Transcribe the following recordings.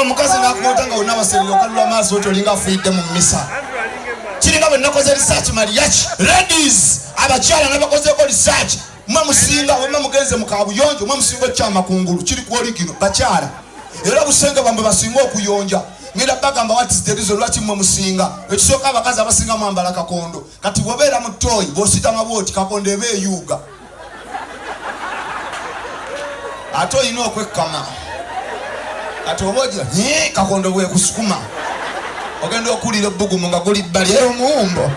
Omukazi nakuwota nga onabaserera okalula maaso oti olinga afuidde mu misa. Kiringa bwe nakoze research mariachi ladies, abakyala nabakozeeko research, mwe musinga wema mugenze mu kabuyonjo, mwe musinga okyama kungulu kiri ku oligino bakyala, era obusenge bwamwe basinga okuyonja. Ngenda bagamba what is the reason lwaki mwe musinga. Ekisooka abakazi abasinga mwambala kakondo, kati bw'obeera mu ttooyi bw'ositama bw'oti kakondo eba eyuuga, ate olina okwekkama, kati oba ogira kakondo bwekusukuma ogenda okuwulira ebbugumu nga guli bbali omuwumbo.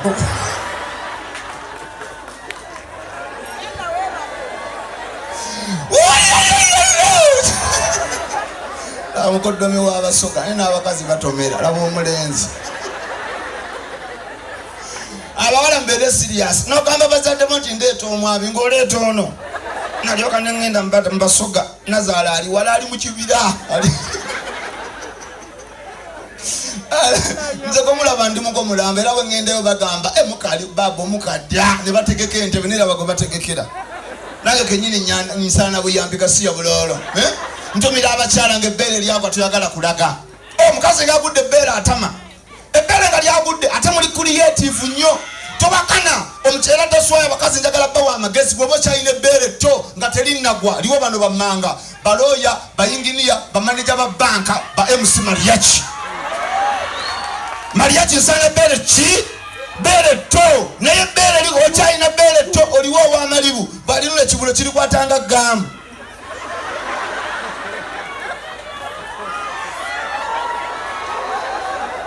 Omukoddomi w'abasoga naye n'abakazi batomera, laba omulenzi. Abawala mubeere serious, nogamba bazaddemu nti ndeeta omwami ng'oleeta ono, nalyoka nengenda mubasoga, nazaala ali wala ali mu kibira, nze gwemulaba ndi mugo mulamba, era bwengendayo bagamba mukali baba omukadda, ne bategeka entebe nera bagwe bategekera nange kenyini nsaana buyambi gasiya buloolo. Ntumira abakyala nga ebbeere lyagwa toyagala kulaga omukazi ng'agudde ebbeere atama ebbeere nga lyagudde, ate muli creative nnyo, tobakana omukyera toswayo. Abakazi njagala bawa amagezi, bw'oba okyalina ebbeere tto nga terinnagwa liwo bano bammanga balooya, bayinginiya, bamaneja ba banka, ba MC mariachi. Mariachi nsana ebbeere ki bbeere tto, naye ebbeere li okyalina bbeere tto oliwo ow'amalibu bwalinula ekibulo kirikwatanga gaamu.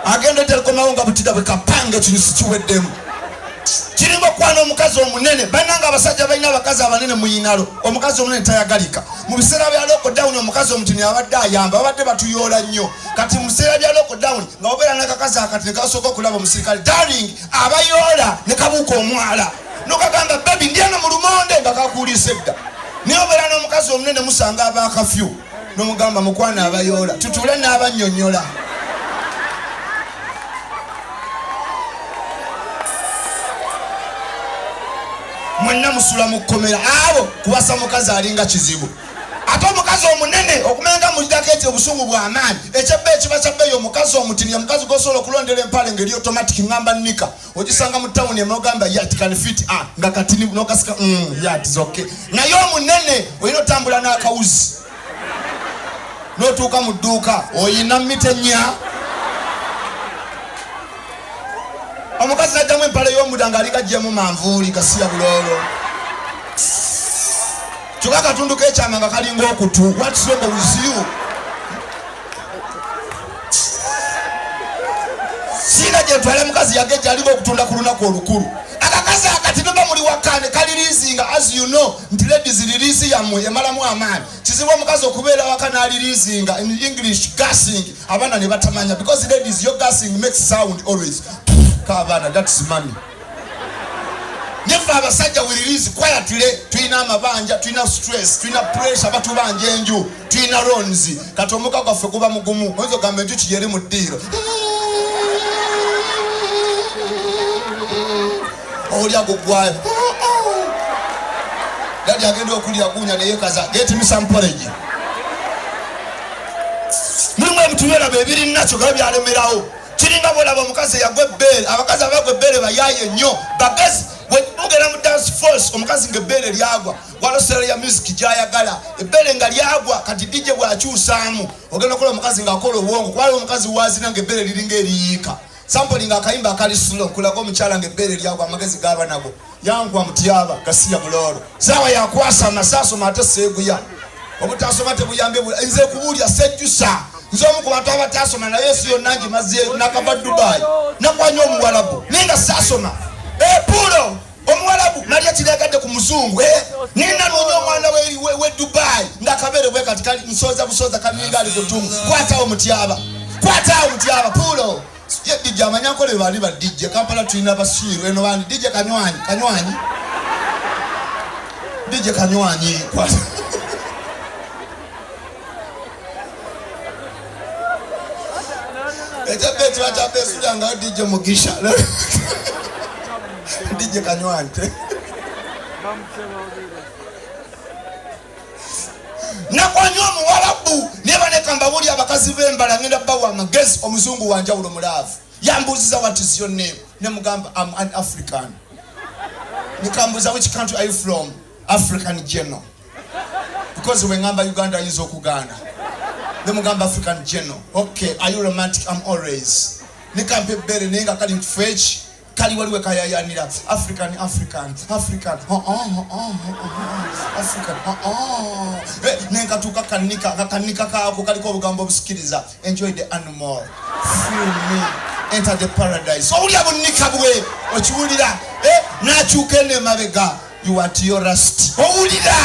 Agenda terikomawo nga butida bwe kapanga ekinyusi kiweddemu. Kiringa okwana omukazi omunene. Bannanga abasajja balina abakazi abanene muyinalo, omukazi omunene tayagalika. Mu biseera bya lockdown omukazi omutini abadde ayamba, babadde batuyoola nnyo. Kati mu biseera bya lockdown nga obeera n'akakazi akati ne kasooka okulaba omusirikale darling abayoola ne kabuuka omwala nokagamba baby ndi eno mu lumonde nga kakuuliisa edda. Naye obeera n'omukazi omunene musanga abakafyu nomugamba mukwana abayoola tutuule n'abannyonnyola. Mwenna musula mu kkomera abo kuwasa mukazi alinga kizibu. Ate omukazi omunene okumenga mulirako ekyo obusungu bw'amaanyi ekyebbeeyi kiba kya bbeeyi. Omukazi omutini ye mukazi gw'osobola okulondera empale ng'eri automatic, ngamba nika ogisanga mu tawuni emogamba yat can fit a nga katini nokasika yat is okay. Naye omunene olina otambula n'akawuzi n'otuuka mu dduuka oyina mita ennya. Omukazi n'ajjamu empale y'omuda ng'alinga aggyemu manvuuli gasiya buloolo, kyokka akatundu k'ekyama nga kalinga okutu. What's wrong with you? Siina gye ntwala mukazi yagejja alinga okutunda ku lunaku olukulu. Akakazi akati beba muli waka ne kaliriizinga, as you know nti ladies release yammwe emalamu amaanyi. Kizibu omukazi okubeera waka n'aliriizinga, in English gassing, abaana ne batamanya, because ladies your gassing makes sound always k'abaana, that's money. Neffe abasajja we release quietly, tulina amabanja, tulina stress, tulina pressure, batubanja enju, tulina loans, kati omuka gwaffe guba mugumu. Oyinza ogamba enjuki yeri mu ddiiro olya gugwayo dadi agenda okulya gunya neyekaza get me some porridge. Mulimu ebintu byolaba ebiri nakyo gaba byalemerawo. Kiringa bwolaba omukazi eyagwa ebbeere. Abakazi abagwa ebbeere bayaaye nnyo bagezi. Mugenda mu dance force, omukazi nga ebbeere lyagwa, walosera ya music gyayagala, ebbeere nga lyagwa, kati DJ bw'akyusaamu ogenda okukola omukazi ng'akola obwongo, kuba omukazi wazina nga ebbeere liringa eriyiika. Sampling akayimba akali slow nkulaga omukyala nga ebbeere lyagwa, amagezi gaba nago yankwa mutyaba gasiya buloolo saawa yakwasama saasoma ate seeguya obutasoma tebuyambye. Nze kubuulya sejjusa, nze omu ku bantu abatasoma, naye ensi yonna ngimaze, nakava Dubai nakwanya omuwalabu naye nga saasoma. Epulo omuwalabu nali ekiryagadde ku muzungu, nina noonya omwana we Dubai nga kabeere bwe kati kali nsooza busooza kalinga ali kutungu. Kwatawo mutyaba, kwatawo mutyaba pulo ye DJ amanyankole bali ba DJ Kampala tulina basiiru eno bandi DJ Kanywanyi, Kanywanyi DJ Kanywanyi kwata ekyabbe kiba kyabbeesulya nga DJ Mugisha DJ Kanywanyi nakwanya omuwalabu naye baneka mbabuli abakazi b'emba. embala ngenda bawa amagezi. Omuzungu wanjawulo mulaavu yambuuziza, "What is your name?" Nemugamba, "Am an African." Nikambuuza, "Which country are you from?" "African general," because wengamba Uganda ayinza okugaana. Nemugamba, "African general." "Okay, are you romantic?" "Am always." Nikampa ebbeere naye nga kali mukifo eki kali waliwe kayayanira African, African, African, oh, oh, oh, oh, African, oh, oh. Eh, nenkatuuka kanika kanika kaako kaliko obugambo obusikiriza: "Enjoy the animal, feel me, enter the paradise." Owulira bunika bwe okiwulira, eh, nakyuka eno emabega, "You want your rust." Owulira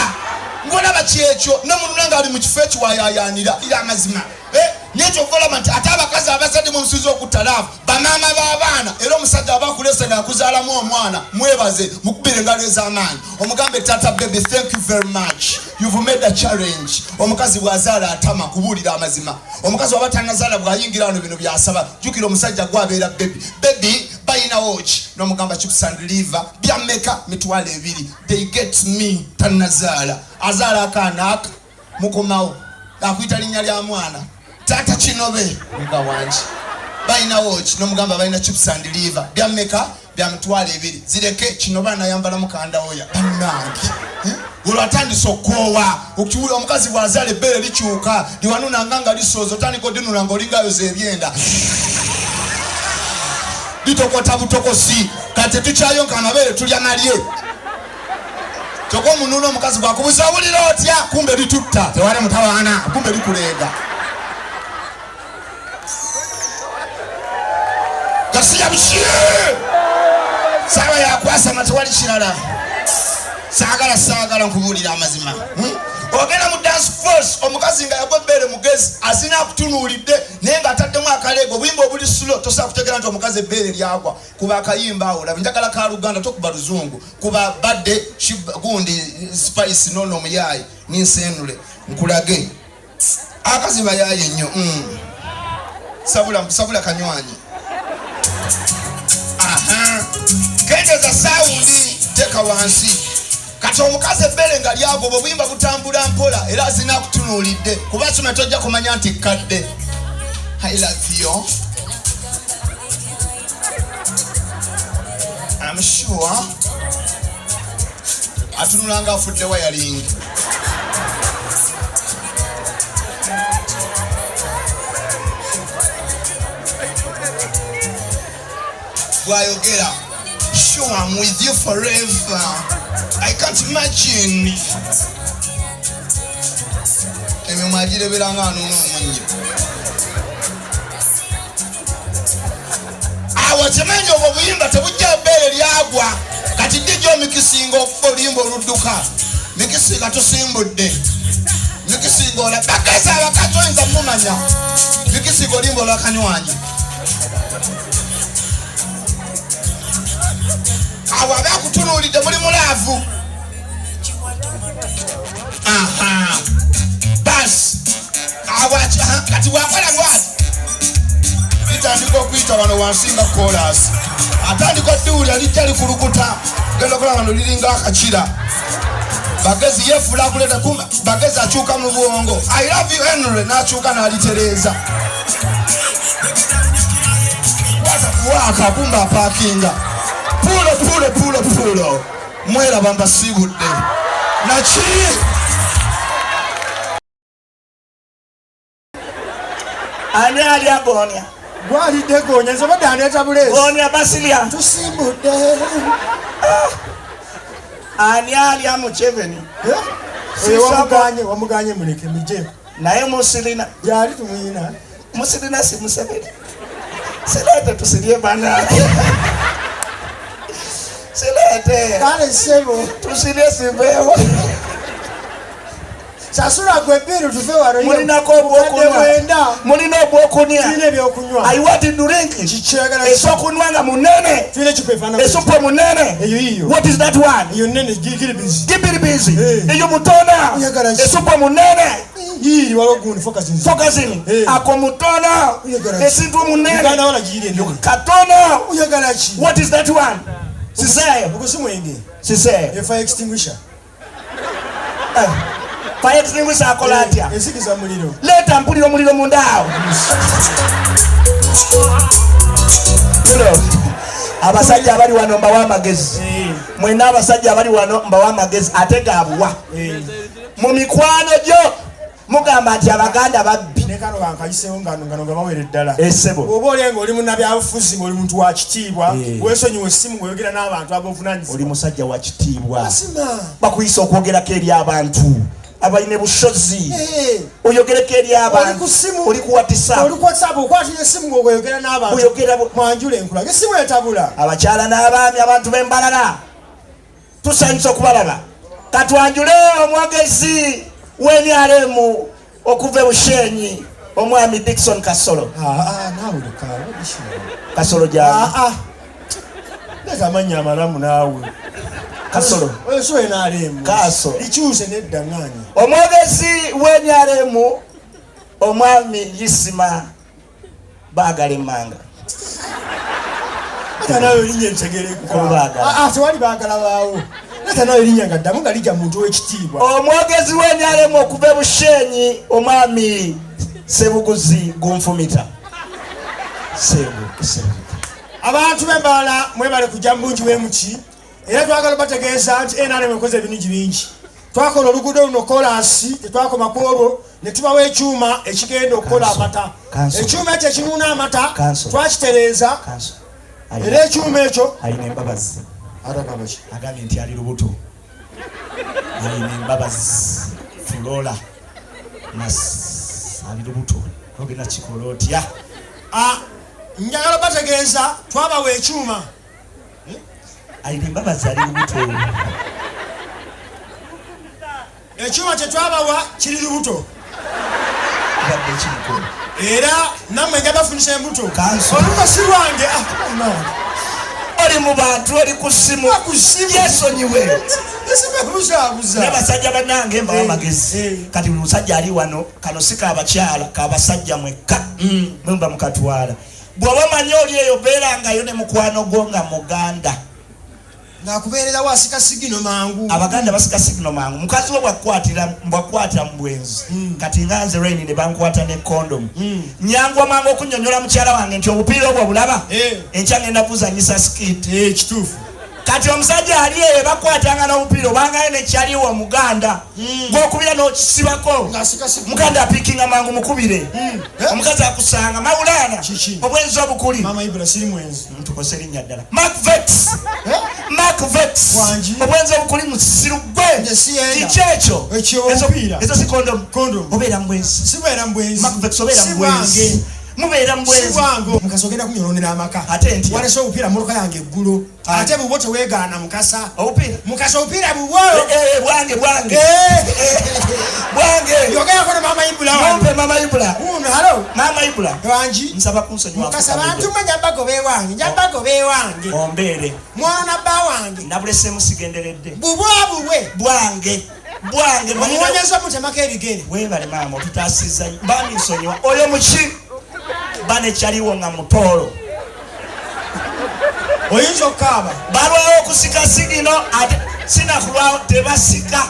ngolaba kyekyo nomununa nga ali mu kifo ekyo wayayanira ira amazima. Eh, nekyo olaba nti ate abakazi abazadde mu nsi z'okutta love, bamaama b'abaana. Era omusajja aba akulese ngaakuzaalamu omwana, mwebaze, mukubire engalo ez'amaanyi, omugambe, "Tata baby, thank you very much, you've made a challenge." Omukazi bw'azaala atama kubuulira amazima. Omukazi waba tanazaala bw'ayingira wano bino byasaba. Jjukira omusajja gwabeera baby baby balinawo ki? N'omugamba, "Chips and liver." "Byammeka?" "20,000." They get me. Tanazaala, azaala akaana aka mukomawo akuyita linnya lya mwana, "Taata Kinobe." Nga wangi balinawo ki? Nomugamba, "Balina chips and liver." "Byammeka?" "Bya 20,000." "Zireke Kinobe anayambala mukandawoya." Bannange, eh? Olwo atandise okukoowa okiwulira. Omukazi bw'azaala ebbeere likyuka liwanunanga nga lisooza, otandika odinuna nga olingayoza ebyenda, litokota butokosi. Kati tetukyayonka amabeere, tulya malye. Kyokka omunuuna omukazi bwakubuza, "Owulira otya?" Kumbe litutta, tewali mutawaana, kumbe likuleega gasiya buki. Saawa yakwasama, tewali kirala. Saagala, saagala nkubuulira amazima. Ogenda mu dance force, omukazi nga yagwa ebbeere mugezi azina akutunuulidde naye ng'ataddemu akaleego, obuyimba obuli slow, tosobola kutegeera nti omukazi ebbeere lyagwa. Kuba akayimba awo laba, njagala ka Luganda, tokuba luzungu, kuba badde gundi Spice nono omuyaayi ninsenule nkulage akazi bayaaye nnyo. Sabula sabula kanywanyi. Aha. Kendeza sound, teeka wansi. Kati omukazi ebbeere nga lyagoba, obuyimba butambula mpola era azina akutunuulidde, kuba kima tojja kumanya nti kadde. I love you. I'm sure. Atunula nga afudde wayalingi. Bwayogera, "Sure, I'm with you forever. I can't imagine." Emimwa agirebera nga anuuna omunnyo. Awo kimanyi obwo obuyimba tebujja bbeere lyagwa. Kati dijja omikisinga okufa oluyimba oludduka mikisinga tusimbudde mikisinga ola bagezi abakazi oyinza mumanya mikisinga oluyimba olwakanywanyi. Awo aba akutunuulidde, muli mu love. Aha, basi awo aha, kati bwakola bwati litandika okuyita wano wansi nga kolasi atandika oddiwulira lijja likulukuta, genda okola wano liringa akakira. Bagezi yefuula akuleeta kumba bagezi akyuka mu bwongo, "I love you Henry," n'akyuka n'alitereeza waaka kumba apaakinga puulo puulo puulo puulo. Mweraba mbasiibudde naki. Ani alya gonya? Gwalidde gonya, nze obadde aneeta buleesi. Gonya basilya. Tusimbudde. Ani alya Mukyeveni? Oyo wamuganye, wamuganye, muleke mujeko. Naye musirina. Gyali tumuyina. Musirina si Museveni. Sireete tusirye banange, sireete. Kale ssebo. Tusirye siveewo. Sasula gwe bill tuve wano. Mulinako obwokunywa? 90. Mulina obwokunywa? Tulina ebyokunywa. I want drink. Kikyagala. Esyokunywa nga munene. Tulina ecupa efaanana. Esupu munene. Eyo yiyo. What is that one? Eyo nene giribizi. Gibiribizi. Eh. Eyo mutona. Oyagala ki? Esupu munene. Yiri waliwo gundi focus nzi. Focusing. Eh. Ako mutono. Oyagala ki? Esintu munene. Uganda wala giyiri enene. Katono. Oyagala ki? What is that one? Siseeyo. Ogwo si mwenge. Siseeyo. Eyo fire extinguisher. Eh. Fire extinguisher akola atya? Ezikiza muliro. Leeta, mpulira omuliro munda awo. Tulo. Abasajja abali wano mbawa amagezi. Mwenna abasajja abali wano mbawa amagezi ate gabuwa. Mu mikwano gyo mugamba nti Abaganda babbi. Ne kano kankayiseewo, ngano nga bawera eddala. Esebo. Bw'oba oli nga oli munnabyabufuzi, ng'oli muntu wa kitiibwa, Eh. weesonyiwa essimu ng'oyogera n'abantu ab'obuvunaanyizibwa. Oli musajja wa kitiibwa. Mazima. Bakuyisa okwogerako eri abantu abalina busozi. Eh. Oyogereko eri Oli abantu. ku ssimu. Oli ku WhatsApp. Oli ku WhatsApp, okwatira essimu ng'oyogera n'abantu. Oyogera Mwanjula enkulaga essimu etabula. Abakyala n'abaami, abantu b'Embalala, tusanyusa okubalaba. Katwanjule omwogezi w'NRM okuva e Bushenyi, omwami Dickson Kasolo. Ah, ah, naawe leka. Kasolo gyange. Ah, ah. Leeta amannya amalamu naawe. Kasolo. Oyo si NRM. Kaso. Likyuse nedda, ŋŋaanyi. Omwogezi w'NRM omwami Isima Baagala Emmanga. Leeta naawe erinnya entegereka. Mukulu Baagala. Ah, ah, tewali baagala baawo. Leeta naawe erinnya nga ddamu nga lijja muntu w'ekitiibwa. Omwogezi w'NRM okuva e Bushenyi, omwami Sebuguzi Gunfumita. Sebu, Sebu. Abantu b'Embalala, mwebale kujja mu bungi bwemuki, era twagala bategeeza nti NRM ekoze ebingi bingi. Twakola oluguudo luno kolaasi, tetwakoma ku olwo, ne tubawo ekyuma ekigenda okukola amata. Kanso. Ekyuma ekyo ekinuuna amata Kanso. twakitereeza. Kanso. Era ekyuma ekyo Alina embabazi. Atagamba ki? Agambye nti ali lubuto. Alina embabazi Fulola nas ali lubuto, ogenda kikola otya? Ah, njagala bategeeza twabawa ekyuma. Alina embabazi ali lubuto. Ekyuma kye twabawa kiri lubuto. Badde ekimukulu. Era nammwe nja bafunisa embuto. Kanso. Olubuto si lwange. Ah, come Oli mu bantu, oli ku ssimu. on. Ku ssimu. Yesonyiwe. Esibebuzabuza. N'abasajja bannange mbawa Eh, amagezi. eh. Kati buli musajja ali wano, kano si kabakyala, kabasajja mwekka. Mwemba mukatwala. Bw'oba omanyi oli eyo, beerangayo ne mukwano gwo nga muganda. Ng'akubeererawo asika sigino mangu. Abaganda basika sigino mangu. Mukazi we bwakwatira mu bwenzi, kati nga nze Rain ne bankwata ne kondomu, nyanguwa mangu okunyonyola mukyala wange nti obupiira obwo bulaba. Eh. Enkya ngenda kuzanyisa skit. Eh, kituufu. Kati omusajja ali eyo bakwatanga n'obupiira, obangayo nekyaliwo omuganda gwokubira n'okisibako. Ng'asika sigino. Muganda apikinga mangu, mukubire. Eh? Omukazi akusanga mawulaana. Kiki? Obwenzi obukuli. Maama Ibula, siri mwenzi. Tukose erinnya ddala, Mark Vex. Eh? Mark Vex. Wangi. Obwenzi obukuli, musiru gwe. Nze siyenda. Kiki ekyo? Ekyo obupiira. Ezo si kondomu. Kondomu. Obeera mubwenzi. Sibeera mubwenzi. Mark Vex, obeera Si mubwenzi. bwange. Mubeera Si mubwenzi. bwange. Mukasa, ogenda kunyononera amaka. Ate ntya? Walese obupiira mmotoka yange eggulo. Ate bubwo, teweegaana Mukasa. Obupiira? Mukasa, obupiira bubwo. Eh, eh, bwange, bwange. Eh. Bwange. Yogerako ne Maama Ibula wano. Mumpe Mama Ibula. Wuuno, halo. Mama Ibula. Wangi. Nsaba kunsonyiwa. Mukasa, bantu mwe nja bagoba ewange, nja bagoba ewange. Ombeere. Mwana bba wange. Nabulesemu sigenderedde. Bubwo, bubwe. Bwange, bwange. Omuwonyeza mutemako ebigere. Weebale maama, otutaasizza. Bami nsonyiwa. Oyo muki banekyaliwo nga mutoolo. Oyinza okukaaba. Balwawo okusika sigino, ate sinakulwawo tebasika.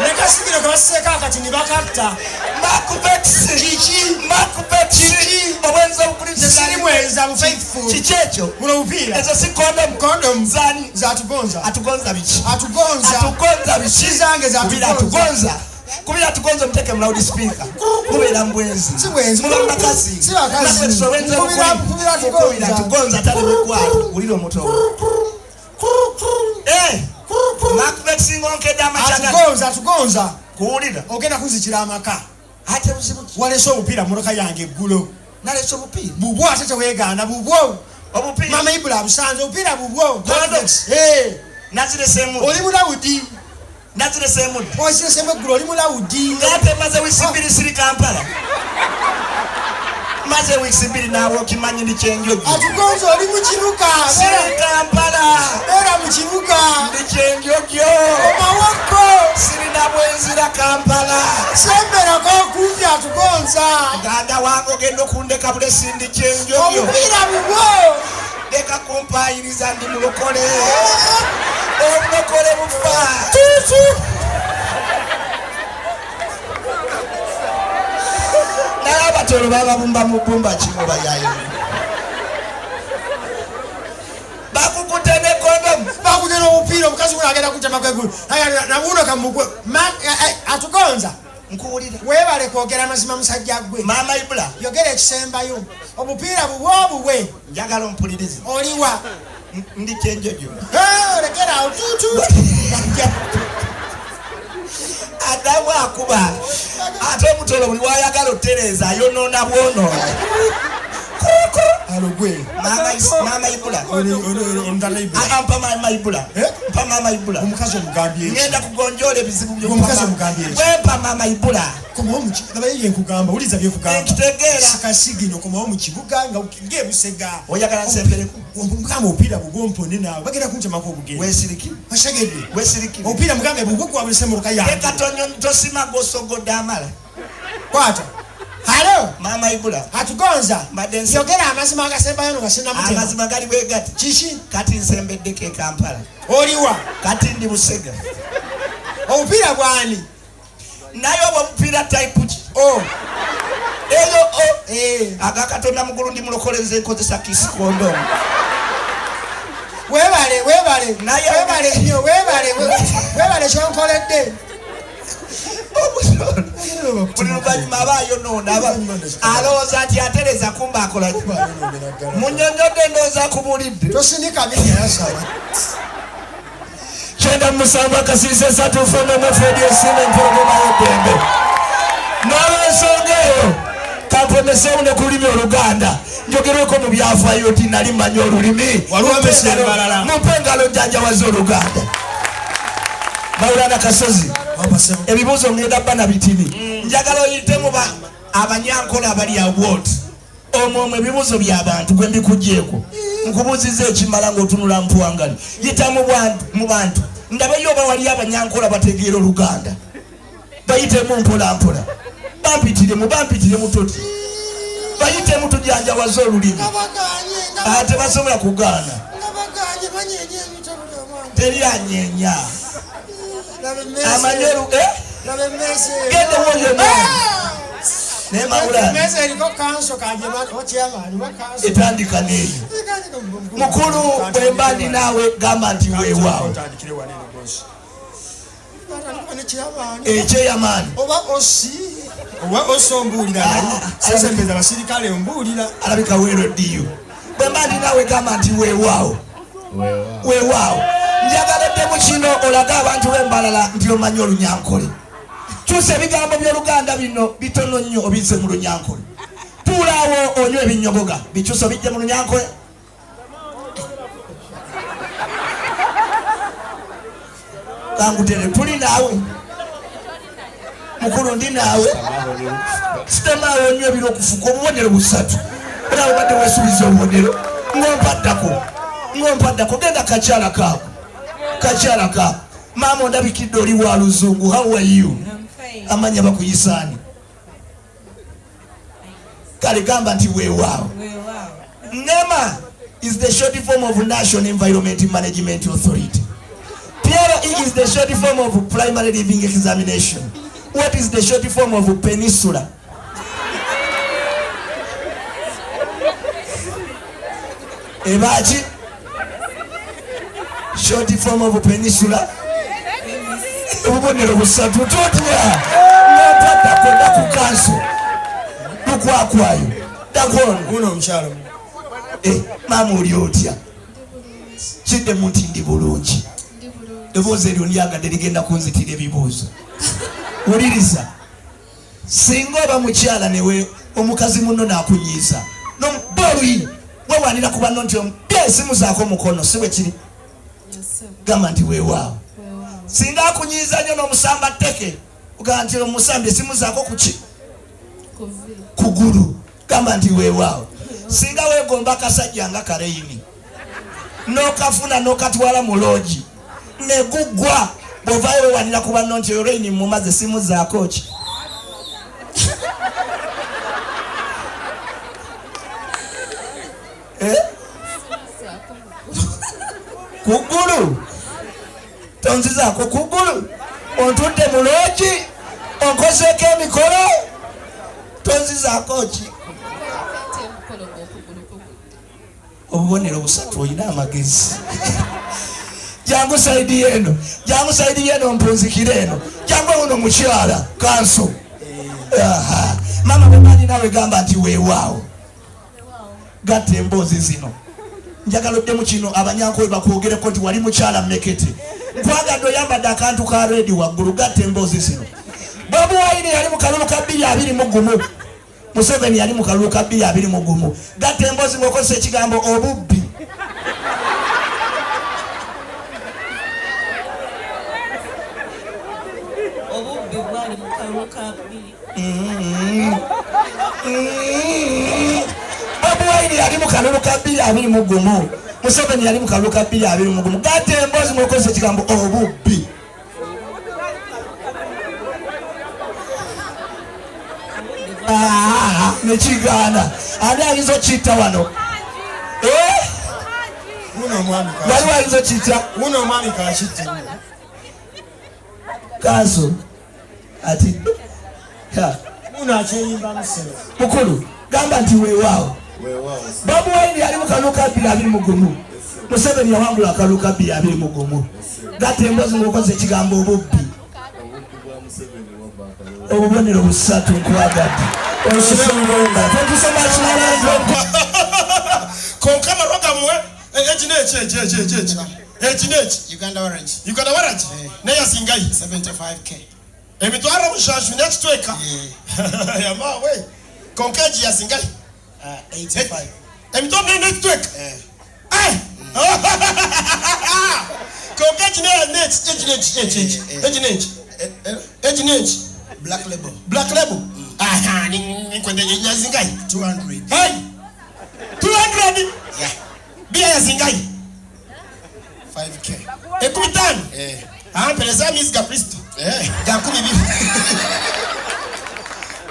Leka sigino ke basiseeko akati ne bakatta. Makubex. Kiki? Makubex. Kiki? Obwenzi obukuli. Nze siri mwenzi, am faithful. Kiki ekyo? Buno bupiira. Ezo si kondomu. Kondomu. Zani? Zatugonza. Atugonza biki? Atugonza. Atugonza biki? Si zange, Kubira. zatugonza. Atugonza, kubira atugonza, omuteeke mu loud speaker. Mubeera mu bwenzi. Si bwenzi. Muba mu bakazi. Si bakazi. Makubex, obwenzi obukuli. Kubira atugonza. Kubira atugonza tali wulira omuto. Eh, Makubex, ngonkedde amakyaga. Atugonza, atugonza. Kuwulira. Ogenda kunzikira amaka. Ate buzibu ki? Walese obupiira mmotoka yange eggulo. Nalese obupiira? Bubwo, ate teweegaana, bubwo. Obupiira? Maama Ibula abusanze, obupiira bubwo. Kondomu. Eh, Nazireseemu. oli mulawudi. Nazireseemu ddi? Oziresemu eggulo, oli mulawudi. Ngaate maze wiiki 2 siri Kampala, maze wiiki 2 naawe okimanyi ndi Kyenjojo. Atugonza, oli mu kibuga. Siri Kampala. Beera mu kibuga. Ndi Kyenjojo. Omawokko. Sirina bwenzira Kampala. Semberako okumpi, atugonza. Muganda wange, ogenda okundeka bulesi, ndi Kyenjojo. Obupiira bubwo. Leka kumpayiriza, ndi mulokole, obulokole bufa. Abatolo bababumba mu bbumba kimu bayaye. Bakukute ne kondomu. Bakute n'omupiira omukazi guno agenda kutema kwegulu. Nabuno kamugwe. Atugonza. Nkuwulira. Weebale kwogera amazima musajja gwe. Maama Ibula. Yogera ekisembayo. Omupiira buwe obuwe. Njagala ompulirize. Oliwa. Ndi kyenjojo. Lekera awo tutu. Adamu akuba ate omutolo buli wayagala otereeza ayonoona bwonoona. Alogwe. Maama Ibula. Mpa maama Ibula. Mpa maama Ibula. Omukazi omugambye. Ngenda kugonjoola ebizibu byo. Omukazi omugambye. Wempa maama Ibula. Komawo mu kibuga naye nkugamba uliza byekugamba. Nkitegeera. Sikasigino komawo mu kibuga nga ngebusega. Oyagala nsembereko. Mugamba omupiira bugwo mpone naawe bagenda kuntemako obugere. Weesirikire. Oshegedde. Weesirikire. Omupiira mugambe bugwo gwa buli ssemmotoka yange. Leka tosima gwosogodde amala. Kwata. Halo. Maama Ibula. Atugonza. Mbadde nse. Yogera amazima agasembayo nga sinnamutema. Amazima gali bwe gati. Kiki? Kati nsembeddeko e Kampala. Oliwa? Kati ndi Busega. Omupiira gwani? Naye obwo omupiira type ki? O. Eyo o. Eh. Aga Katonda mugulu ndi mulokole nze nkozesa kiss condom. Weebale, weebale. Naye weebale nnyo, weebale, weebale ky'onkoledde. Buli luvannyuma aba ayonoona, alowooza nti atereza kumba akola ki? Munnyonnyodde ndowooza akubuulidde. Tosindika binnya yasaba. 97 akasiisa esatu fmfd esiima empologoma y'eddembe. N'olwensonga eyo kampomeseewo ne ku lulimi Oluganda njogerweko mu byafaayo nti nali mmanyi olulimi. Mumpe engalo njjanjawaze Oluganda. Maulana Kasozi, ebibuuzo ngenda bba na bitini. Njagala oyite mu abanyankola abali awot omwo omwo ebibuuzo by'abantu gwe mbikuggyeeko. Nkubuuzizza ekimala ng'otunula mpuwangali. Yita mu bantu ndabeyo oba waliyo abanyankola bategeera Oluganda. Bayitemu mpola mpola, bampitiremu, bampitiremu toti, bayitemu tujanjawaze olulimi. Ate basobola kugaana. Teri anyeenya. Amanyi genda woyo omwana. Naye Maulana. Etandika n'eyo. Mukulu bwe mba ndi naawe gamba nti weewaawo. Ekyeyamaani. Oba osi. Oba osi ombuulira naye. Sesembeza abasirikale ombuulira. Alabika weero ddiyo. Bwe mba ndi naawe gamba nti weewaawo. Weewaawo. Njagala eddemu kino olage abantu b'embalala nti omanyi Olunyankole. Kyusa ebigambo by'Oluganda bino bitono nnyo obizze mu Lunyankole. Tuulaawo onywe ebinyogoga bikyusa obijje mu Lunyankole. Kangutere tuli naawe. Mukulu ndi naawe. Sitamaawo onywe ebiro okufuka obubonero busatu. Era obadde weesuubiza obubonero ng'ompaddako. Ng'ompaddako genda kakyala kaako. Kakyala kaako. Maama ondabikidde oli wa luzungu. How are you? Amanya bakuyisaani. Kale gamba nti weewaawo. NEMA is the short form of National Environment Management Authority. PRE is the short form of Primary Living Examination. What is the short form of Peninsula? Ebachi? Short form of Peninsula? Obubonero busatu totya. N'otaddako dda ku kanso. Lukwakwayo. Ddakono. Guno omukyalo. Maama oli otya? Kiddemu nti ndi bulungi. Eddoboozi eryo ndyagadde ligenda kunzitira ebibuuzo. Wuliriza. Singa oba mukyala newe omukazi munno n'akunyiiza n'omuba oluyi weewaanira ku banno nti omubye esimu zaako omukono, si bwe kiri? Gamba nti weewaawo. Singa akunyiiza nnyo n'omusamba tteke, ogamba nti omusambye esimu zaako ku ki? Kugulu. Gamba nti weewaawo. Singa weegomba akasajja nga Kareyini n'okafuna n'okatwala mu loogi ne guggwa, bw'ovaayo weewaanira ku banno nti oyo Reyini mmumaze simu zaako ki? Kugulu. Tonzizaako kugulu. Ontudde mu loogi, onkozeeko emikolo. Tonzizaako ki? Obubonero busatu, olina amagezi. Jangu side yeno, jangu side yeno, mpunzikire eno. Jangu uno mukyala kanso. Aha. Mama bwebali nawe gamba nti weewaawo. Gatta emboozi zino, njagala oddemu kino abanyankole bakwogereko nti wali mukyala mmekete. Nkwagadde, oyambadde akantu ka red waggulu. Gatta emboozi zino. Bobi Wine yali mu kalulu ka 2021, Museveni yali mu kalulu ka 2021. Gatta emboozi ng'okozesa ekigambo obubbi. Obubbi bwali mu kalulu ka bbiri. Bobi Wine yali mu kalulu ka 2021, Museveni yali mu kalulu ka 2021. Gatta emboozi ng'okozesa ekigambo obubbi. Ah, nekigaana. Ani ayinza okitta wano? Eh? Wuno omwami. Waliwo ayinza okitta? Wuno omwami kakitte. Kanso ati ha. Wuno akyeyimba musero. Mukulu, gamba nti weewaawo. Bobi Wine yali mu kalulu ka 2021, Museveni yawangula akalulu ka 2021. Gatta emboozi ng'okozesa ekigambo obubbi. Obubonero busatu. Nkwagadde. Thank you so much, Nalongo. Konka amarwa gamwe, eki neki, eki, eki, eki, eki, eki neki? Uganda Waragi. Uganda Waragi neyasingayi? 75K. 700 nekitweka. Yamawe, konka egi yasingayi? 85. 400 nekitweka. Eh. Eh! Konka egi neki, eki neki, eki, eki, eki neki, eki neki? Black Label. Black Label. Aha, ninkwende yazingayi? 200. Hey! 200. Yeah. Biya yazingayi? 5K. 50,000. Eh. Ampereza amaizi ga Kristo Eh. ga 20,000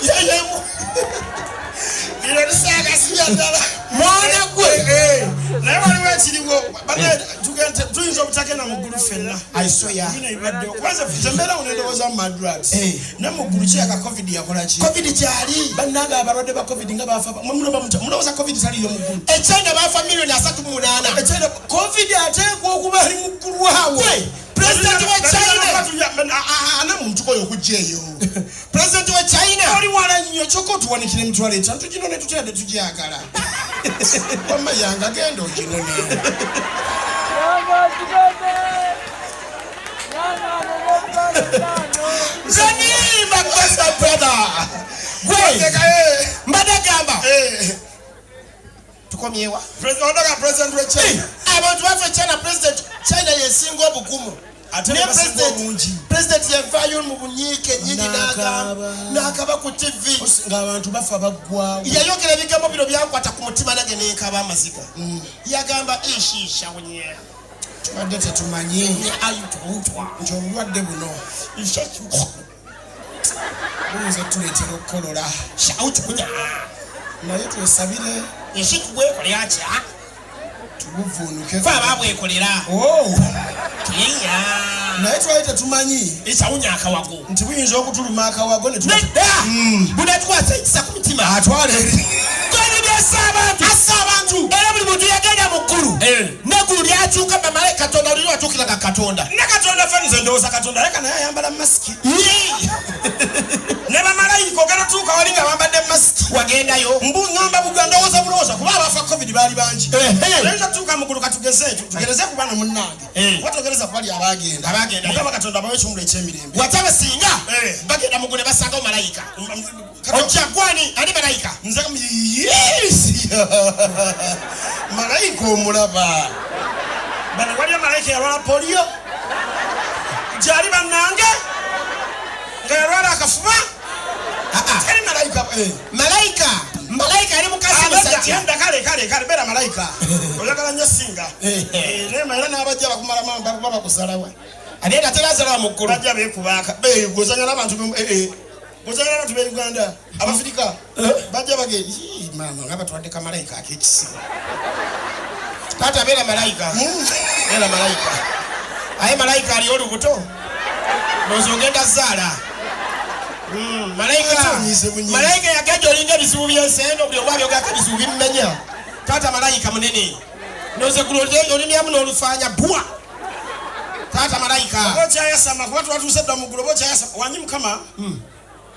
yeyemu. Lino lisaaga sibya ddala. Mwana gwe. Naye waliwo ekiriwo. Bane, tuyinza obutagenda mu ggulu ffenna. I swear. Bino ebibaddewo, kubanze embeera uno endowooza mu madrugs. Eh. Ne mu ggulu kiyaka COVID yakola ki? COVID kyali. Bannange, abalwadde ba COVID nga bafa. Mulowooza COVID taliyo mu ggulu? E China bafa 38 million. Echina COVID ateekwa okuba ali mu ggulu awo. President wa China. Ana muntu koyo okujja eyo. President wa China. Oli wala nnyo, kyokka otuwanikira 50,000 tuginone tutya? Tugyagala. Wamma yanga, genda oginone. Yanga kigobe! Yanga nene. Zanimba kwesa brother. Gwe. Mbadde gamba. Tukomyewa. Odaga president we China. Abantu bafa e China, president China yesinga obugumu. Ate Naye ne basinga obungi. President yavaayo mu bunyiike nyingi. N'akaaba. N'akaba ku TV. Ng'abantu bafa baggwawo. Yayogera ebigambo bino byankwata ku mutima, nange nenkaba amaziga. Yagamba ishiisha wunye. Tubadde tetumanyi nti obulwadde buno buyinza otuleetera okukolola, naye twesabire tubuvuunuke. Fe ababwekolera. Oh, Kenya. naye twali tetumanyi Esawunya akawago. nti buyinza okutuluma akawago ne tuba- Nedda, bunatukwasa ekisa ku mutima. Atwala eri. Asa abantu, assa abantu, era buli muntu yagenda mu ggulu neggulu lyakyuka. Bamale Katonda oliri watuukiraga Katonda. Ne Katonda fe, nze ndowooza Katonda aleka naye ayambala masiki. Ne bamalayika ogenda tuuka wali nga bambadde masiki. Wagendayo? Mbu ŋŋamba bugwa, ndowooza bulowooza, kuba abafa COVID baali bangi. Oyinza tuuka mu ggulu, katugeze tugereze ku bano munnange, kuba togereza ku bali abagenda. Abagenda. Mukama Katonda abawe ekiwummulo eky'emirembe. Wate abasinga Eh. bagenda mu ggulu ne basangawo malayika. Ojja gwani ani malayika? Nze yes, malayika omulaba. Bano waliyo malayika yalwala polio gyali bannange, nga yalwala akafuba. Teri malayika eh. Malayika, malayika ali mukazi musajja. Yenda, kale kale kale, beera malayika, oyagala nnyo singa. Eh, naye era n'abajja bakumalamu bakusalawa. Ate nga terazalawa mu ggulu. Bajja beekubaaka. Gozanya n'abantu gozanya n'abantu be Uganda, Abafirika bajja bage. Ii, maama nga batwadde kamalayika ak'ekisibo. Taata, beera malayika, beera malayika. Aye malayika ali olubuto, ndowooza ogenda zaala. Malayika. Onyiize bunyiizi. Malayika yagenda olinga Ebizibu byensi eno buli omu abyogako ebizibu bimumenya. Taata malayika munene. Noze gulo olimyamu n'olufaanya bwa. Taata malayika. Oba okyayasama kuba twatuuse dda mu ggulu oba okyayasama wanyi mukama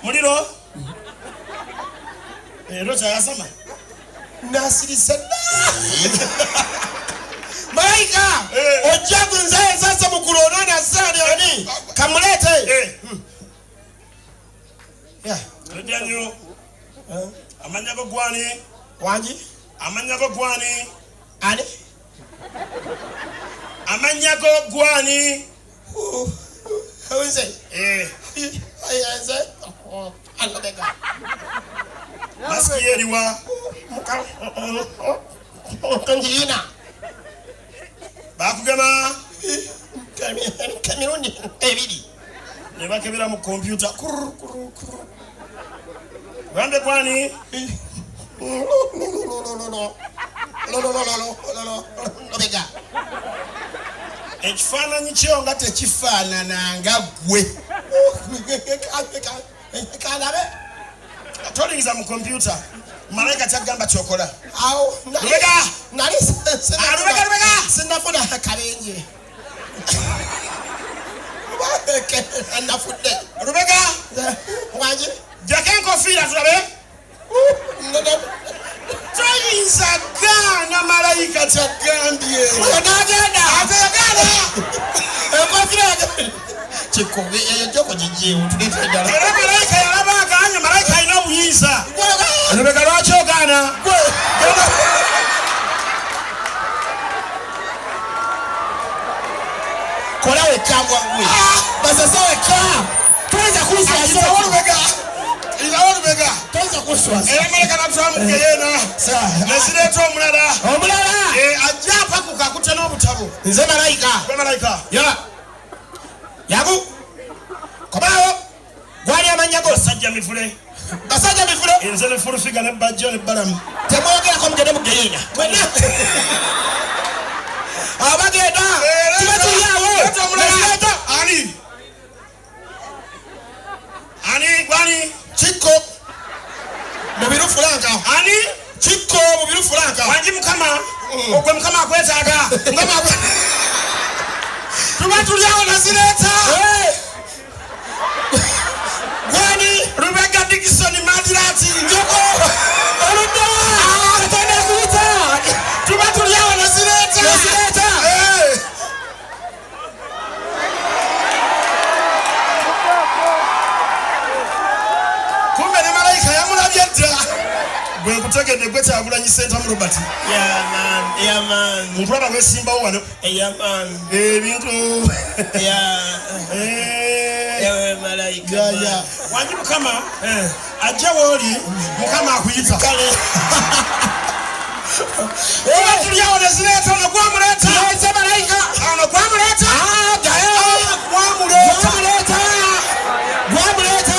muliro era okyayasama Nasirise dda. Malayika Eh. ojja nze nzase mu ggulu onoona asaani ani kamuleete. Eh. Yeah. Ojja nnyo amannya go gwani Wangi amannya go gwani ani? amannya go gwani Nze. Eh, Nze. Alobega. masiki ye eriwa Njirina. bakugema Emirundi ebiri. ne bakebera mu kompyuta Kurr, kurr, kurr. Gambe gwani Lobega. Ekifaananyi kyo nga tekifaanana nga ggwe Kalabe. Tolingiza mu kompyuta malayika kyagamba kyokola Awo. Lubega! Nali Ah, Lubega, Lubega! Sinafuna kabenje. Nafudde. Lubega Wangi. Jjako enkofiira tulabe toyinza gaana malayika kyagambye Oyo n'agenda. Ate yagaana Enkofiira yagenda. Kikubi eyo joko giggyewo tuleete endala. Era malayika yalaba agaanye malayika alina obuyinza Lubega lwaki ogaana Kola wekka mbwa gwe. Basese wekka. Toyinza kunswaza. Ayitawo Lubega ayitawo Lubega Toyinza kunswaza. Era malayika natwala mu geyeena nezireeta omulala Omulala. Eh, ajja apakuka akutte n'obutabo Nze malayika. Gwe malayika Yola. Yagu. Komaawo. Gwali amannya go. Basajja mivule Basajja mivule. Nze ne fulufiga ne bajjo ne balamu Temwogerako mugende mu geyeena. Mwenna. Abagenda. Kiba kiri awo. Leeta omulala. Leeta. Ani ani gwani Kikko. Mubiru Fulanka. Ani Kikko Mubiru Fulanka. Wangi mukama ogwe mukama akwetaaga Mukama tuba tuli awo nazireeta Gwani. Lubega Dickson Madirati Njoko. Oluddawa. Katonda akuyita. Tuba tuli awo nazireeta Nazireeta. Eh. Kumbe ne malayika yamulabye dda gwe nkutegedde gwe Kyagulanyi Ssentamu Robert Yeah man, yeah man, nkulaba wesimbawo wano yeah man, ebintu yeah. Eh. Ewe malayika. Ya, ya. Wangi mukama ajja wooli mukama akuyita Tuba tuli awo nezireeta ono gwamuleeta Nze malayika. Ono gwamuleeta Ah, gayo. gwamuleeta Gwamuleeta. Gwamuleeta.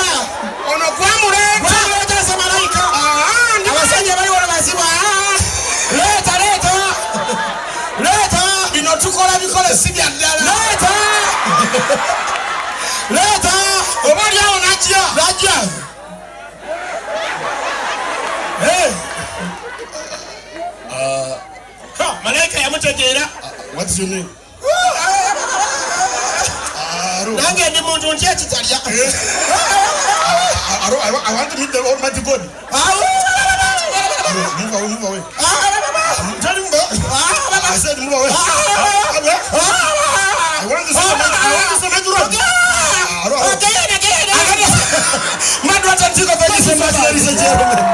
Ono gwamuleeta Gwamuleeta nze malayika. Ah, ndi Abasajja bali wano bazibu. Ah. Leeta, leeta. Leeta. Bino tukola bikole si bya ddala Leeta. Leeta. Oba oli awo najja Najja. Hey. Ha, malayika yamutegeera. What's your name? Nange ndi muntu ntya ekitalya. I want to meet the Almighty God. Move away, move away. Tell him, I said move away. I want to see the I want to see the road. Agenda, agenda. Madwata Tiko, thank you so much, ladies and gentlemen.